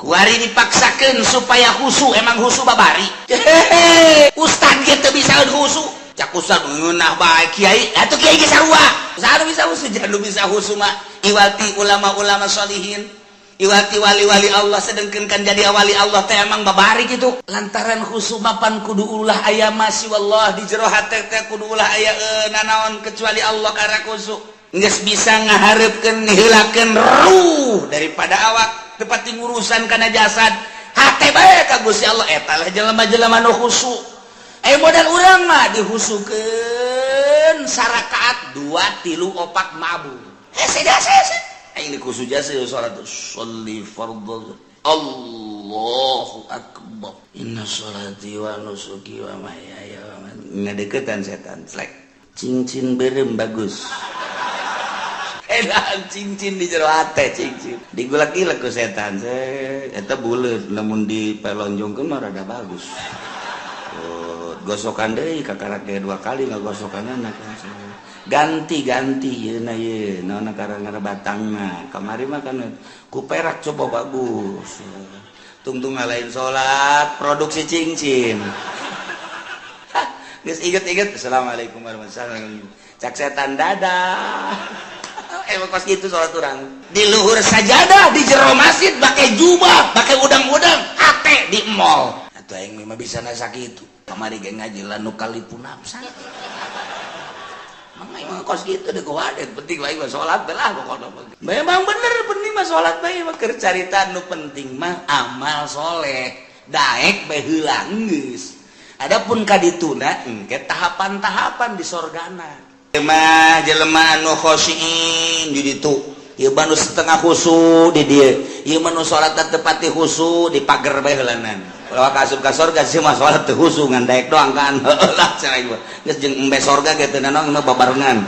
Kuari dipaksakan supaya khusu, emang khusu babari. Hehehe, ustad gitu bisa khusu. Cak ustad ngeunah bae kiai, atuh kiai ge sarua. Saha nu bisa khusu? Jangan bisa khusu mah iwati ulama-ulama sholihin. Iwati wali-wali Allah, sedengkeun kan jadi wali Allah teh emang babari gitu. Lantaran khusu mapan kudu ulah aya masih wallah di jero hate teh, kudu ulah aya nanaon kecuali Allah karena khusu. Geus bisa ngahareupeun, niheulakeun ruh daripada awak, tepat ngurusan kana jasad, hate bae ka Gusti Allah, eta lah jelema-jelema nu khusu. Eh, modal urang mah dihusukeun sarakaat dua tilu opat mabur. Hese hese. Aing khusu jasa salat sholli fardhu, Allahu akbar, inna sholati wa nusuki wa mahyaya wa mamati. Ngadeukeutan setan, slek, cincin beureum bagus. Edan cincin di jero hate, cincin digulak-gilak ku setan. Eta buleut, lamun dipelonjongkeun mah rada bagus. Oh, gosokan deui, kakarak dua kali ngagosokanana, ganti-ganti yeuna ye naon karena batangna kamari mah kan ku perak, coba bagus. Tungtung lain salat, produksi cincin. Geus inget-inget, assalamualaikum warahmatullahi wabarakatuh, cak setan dadah. Emang kos gitu salat urang, di luhur sajadah di jero masjid, pakai jubah, pakai udang-udang, hate di mall. Atuh aing mah bisa nasa kitu, kamari ge ngaji la nukallifu nafsan. Emang kos gitu deh, kuwadet penting bae mah salat lah pokoknya. Memang bener, penting mah salat bae mah. Keur carita nu penting mah amal soleh, daek bae heula geus. Adapun kadituna engke tahapan-tahapan di sorgana. Mah jelema anu khosyiin di ditu, ieu mah nu setengah khusu di dieu, ieu mah nu salat teu pati khusu di pager bae heulanan. Ulah ka asup ka sorga sih mah salat teu khusu, ngan daek doang kan. Lah, cenah ieu geus jeung embe sorga ge teu nanaon mah babarengan.